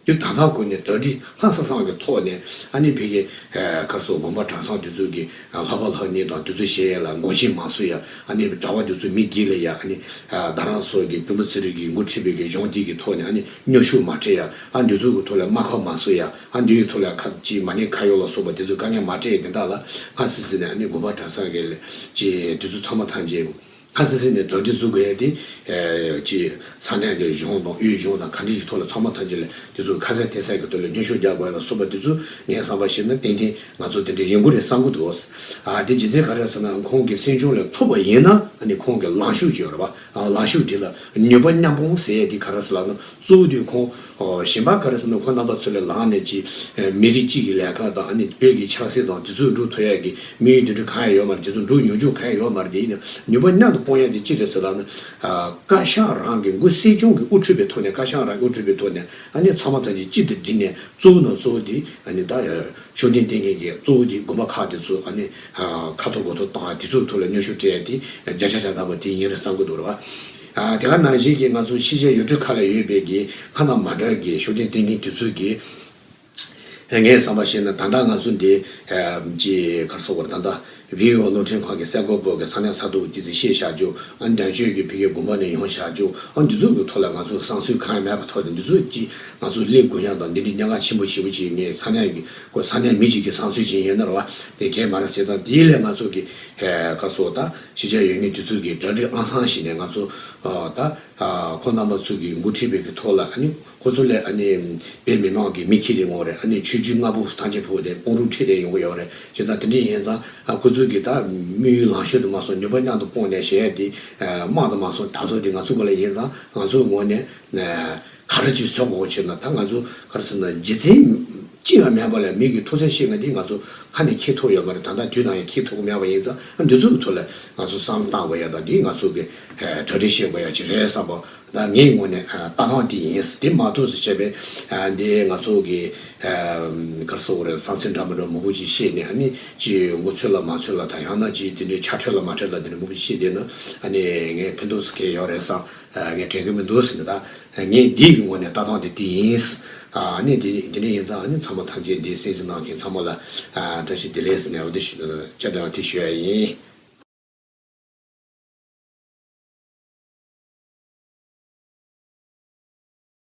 དུས་ད་ལྟ་ཁོ་ནས་གྲ་སྒྲིག་ལྷག་བསམ་བསམ་གྱི་ཐོག་ནས། ཨ་ནི་ཕ་གི་ཨ་ག་རེ་ཟེར། དགོན་པ་གྲྭ་ཚང་དེ་ཚོ་གི་ཨ་ལྷ་པ་ལྷ་གཉེར་དང་དེ་ཚོ་བྱེད་ཡ་ལ་མགོ་ཆེན་མ་བཟོ་ཡ། ཨ་ནི་གྲྭ་པ་དེ་ཚོ་མི་སྒེར་ལ་ཡ། ཨ་ནི་ཨ་རྡ་རམ་ས་ལ་གི་མགོན་པོ་ཚེ་རིང་གིས་འགོ་ཁྲིད་པའི་གི་གཞུང་དེ་གི་ཐོག་ནས་ཨ་ནི་མཉམ་ཞུགས་མ་སྤྲད་ཡ། ཨ་འདི་ཚོ་གི་ཐོག་ལ་དམག་ཁ་མ་བཟོ་ཡ། ཨ་འདི་ཡི་ཐོག་ལ་ཁ་ཅིག་མ་ཎི་ཁ་གཡོག་ལ་སོགས་པ་དེ་ཚོ་དཀའ་ངལ་མ་སྤྲད་ཡ། དེ་དག་ལ་སྔ་སེ་སེ་ནས་ཨ་ནི་དགོན་པ་གྲྭ་ཚང་གི་ལས་ཀྱི་དེ་ཚོ་ཚང་མ་ཐམས་ཅད་སྔ་སེ་སེ་ནས་གྲ་སྒྲིག་བཟོ་དགོས་ཡ་དེ། ཨེ་ཅིག་ས་གནས་ཀྱི་གཞུང་དང་དབུས་གཞུང་དང་ག་འདྲ་ཞིག་ཐོག་ལ་ཚང་མ་ཐམས་ཅད་ལ་དེ་ཚོ་ཁ་གསལ་གཏད་ས་གི་ཐོག་ལ་མཉམ་ཞུགས་རྒྱག་དགོས་ཡ་ལ་སོགས་པ་དེ་ཚོ་ངས་བསམ་པ་བྱས་ན་ཏན་ཏན་ང་ཚོ་དེ་འདྲ་ཡོང་གི་རེད་བསམ་གི་འདུག། ཨ་དེ་རྗེས་ཚེ་ག་རེ་ཟེར་ན། ཁོང་གི་སྲིད་སྐྱོང་ལ་ཐུག་པ་ཡིན་ན། ཨ་ནི་ཁོང་གི་ལངས་ཕྱོགས་ཅིག་ཡོད་རེད་པ། ཨ་ལངས་ཕྱོགས་དེ་ལ་ནུས་པ་མཉམ་སྤུངས་ཟེར་ཡ་དེ་ག་རེ་ཟེར་ལབ་ན། གཙོ་བོ་དེ་ཁོང་ཨོ་གཞན་པ་ག་རེ་ཟེར་ན། ཁོང་རྣམ་པ་ཚོ་ལ་ལངས་ནས་ཅིག་ཨེ་མི་རིགས་གཅིག་གི་ལས་ཀ་དང་། ཨ་ནི་བོད་ཀྱི་ཆབ་སྲིད་དང་དེ་ཚོ་འགྲོ་ཐུབ་ཡ་གི་དམིགས་ཡུལ་དེ་འདྲ་གང་ཡང་ཡོད་མ་རེད། དེ་ཚོ་འགྲོ་མྱོང་རྒྱུ་གང་ཡང་ཡོད་མ་རེད། དེ་ཡིན་ན་ནུས་པ་མཉམ་དུ་སྤུངས་ཡ་དེ་ཅི་རེད་ཟེར་ལབ་ན། ཨ་བཀའ་ཤག་རང་གི་མགོ་སྲིད་སྐྱོང་གི་དབུ་ཁྲིད་པའི་ཐོག་ནས། བཀའ་ཤག་རང་གི་དབུ་ཁྲིད་པའི་ཐོག་ནས། ཨ་ནི་ཚང་མ་ཐམས་ཅད་གཅིག་ཏུ་བསྒྲིལ་ནས། གཙོ་བོ་ནང་གཙོ་བོ་དེ་ཨ་ནི་ད་ཤུགས་ལྡན་བསྟེན་མཁན་གྱི་གཙོ་བོ་དེ་དགོན་པ་ཁག་དེ་ཚོ་ཨ་ནི་ཨ་ཁ་ཐོར་མགོ་ཐོར་བཏང་། དེ་ཚོའི་ཐོག་ལ་མཉམ་ཞུགས་སྤྲད་དེ་བརྒྱ་ཆ་བརྒྱ་ཐམ་པ་དེ་ཡིན་རེད་བསམ་གྱི་འདུག་རེད་པ། ཨ་དེ་ག་ནང་བཞིན་གྱི་ང་ཚོ་ཕྱི་རྒྱལ་ཡུལ་གྲུ་ཁག་ལ་ཡོད་པའི་གི་ཁ་ན་མ་འདྲ་གི་ཤུགས་ལྡན་བསྟེན་མཁན་དེ་ཚོ་གི། ངས་བསམ་པ་བྱས་ན་ད་ལྟ་ང་ཚོ་འདི་ཨ་ཅིག་ག་རེ་ཟེར་དགོས་རེད། ད་ལྟ་བི་ཨོ་རླུང་འཕྲིན་ཁང་གི་གསར་འགོད་པ་གི་ས་གནས་ས་ཐོག་དེ་ཚོ་བཤད་བཞག་རྒྱུ། ཨ་འདས་མཆོད་ཀྱི་ཕ་གིའི་དགོན་པ་ནས་ཡོང་བཞག་རྒྱུ། ཨ་འདི་ཚོ་གི་ཐོག་ལ་ང་ཚོ་བསམ་ཚུལ་གང་ཡང་མེད་པ་ཐོག་ནས། འདི་ཚོ་ཅིག་ང་ཚོ་སླེབས་དགོས་ཡ་དང་། འདི་འདྲའི་གནད་འགག་ཆེན་པོ་ཞེ་པོ་ཅིག་ངས་ས་གནས་ཀྱི་ཁོ་ས་གནས་མི་གཅིག་གི་བསམ་ཚུལ་ཅིག་ཡིན་ན་རེད་པ། དེ་གས་མ་རེད་ཟེར་ཙང་། དེའི་ལས་ང་ཚོ་གི་ཨ་ག་རེ་ཟེར། ད་ཕྱི་རྒྱལ་ཡོད་མཁན་དེ་ཚོ་གི་གྲ་སྒྲིག་ཨང་ཚང་ཞིག་ནས། ང་ཚོ་ཨ་ད་ཨ་ཁོང་རྣམ་པ་ཚོ་གི་འགོ་ཁྲིད་པའི་གི་ཐོག་ལ། ཨ་ནི་ཁོ་ཚོ་ལས་ཨ་ནི་བོད་མི་མང་གི་མི་ཁྱེར་ཏེ་ཡོང་བ་རེད། ཨ་ནི་ཆོས་བརྒྱུད་ལྔ་པོ་ཐམས་ཅད་ཕུད་དེ་དཔུང་རོགས་ཁྲིད་དེ་ཡོང་གི་ཡོད་རེད། བྱས་ཙང་དེ་འདྲ་ཡིན་ཙང་། ཨ་ཁོ་ཚོ་གི་ད་དམིགས་ཡུལ་ལངས་ཕྱོགས་དུ་མ་སོང་། ནུས་པ་མཉམ་དུ་སྤུངས་ནས་བྱས་ཏེ་ཨ་དམག་དུ་མ་སོང་། ད་ཚོ་དེ་ང་ཚོ་གོ་ལ་ཡིན་ཙང་། ང་ཚོའི་ངོས་ནས་ཨ་ག་རེ་ཅིག་བཟོ་དགོས་ཕྱིར་ན། ད་ང་ཚོ་ག་རེ་ཟེར་ན། རྒྱུ་མཚན་ཅི་ཡང་མེད་པ་ལ་མི་གི་ཐུགས་བརྩེ་བྱེད་མཁན་དེ་ང་ཚོ་ཁ་ནས་འཁྱེར་ཐུབ་ཡོད་མ་རེད། ད་ལྟ་དུས་ནང་ཡང་འཁྱེར་ཐུབ་ཀྱི་མེད་པ་ཡིན་ཙང་། ཨ་འདི་ཚོ་གི་ཐོག་ལ་ང་ཚོ་བསམ་བློ་བཏང་དགོས་ཡ་དང་། འདི་ང་ཚོ་གི་ཨ་གྲ་སྒྲིག་བྱེད་དགོས་ཡ་ཅིག་རེད་བསམ་པ། ད་ངའི་ངོས་ནས་ཨ་ལྟ་སྟངས་དེ་ཡིན། དེ་མ་གཏོགས་སུ་བྱས་པའི་ཨ་འདི་ང་ཚོ་གི་ཨ་ག་རེ་ཟེར་དགོས་རེད། བསམ་ཚུལ་འདྲ་མི་འདྲ་མང་པོ་ཅིག་བཤད་ནས། ཨ་ནི་ཅིག་མགོ་ཚོས་ལ་མ་ཚོས་ལ་དང་། ཡང་ན་ཅིག་དེ་འདྲའི་ཆ་འཕྲོད་ལ་མ་འཕྲོད་ལ་དེ་འདྲ་མང་པོ་ཅིག་བཤད་བསྡད་ན། ཨ་ནི་ངས་ཕན་ཐོགས་སུ་གང་ཡང་ཡོད་རེད་བསམ། ཨ་ངས་དྲན་གྱི་མི་འདུག་ཟེར་ནས། ད་ངས་འདི་གི་ངོས་ནས་ལྟ་སྟངས་དེ་དེ་ཡིན། ཨ་ནི་དེ་དེ་འདྲ་ཡིན་ཙང་། ཨ་ནི་ཚང་མ་ཐམས་ཅད་འདི་གསན་གཟིགས་གནང་མཁན་ཚང་མ་ལ་ཨ་བཀྲ་ཤིས་བདེ་ལེགས་ཟེར་ནས། འོ་དེ་ཞུ་བཅར་དང་དེ་ཞུ་ཡ་ཡིན།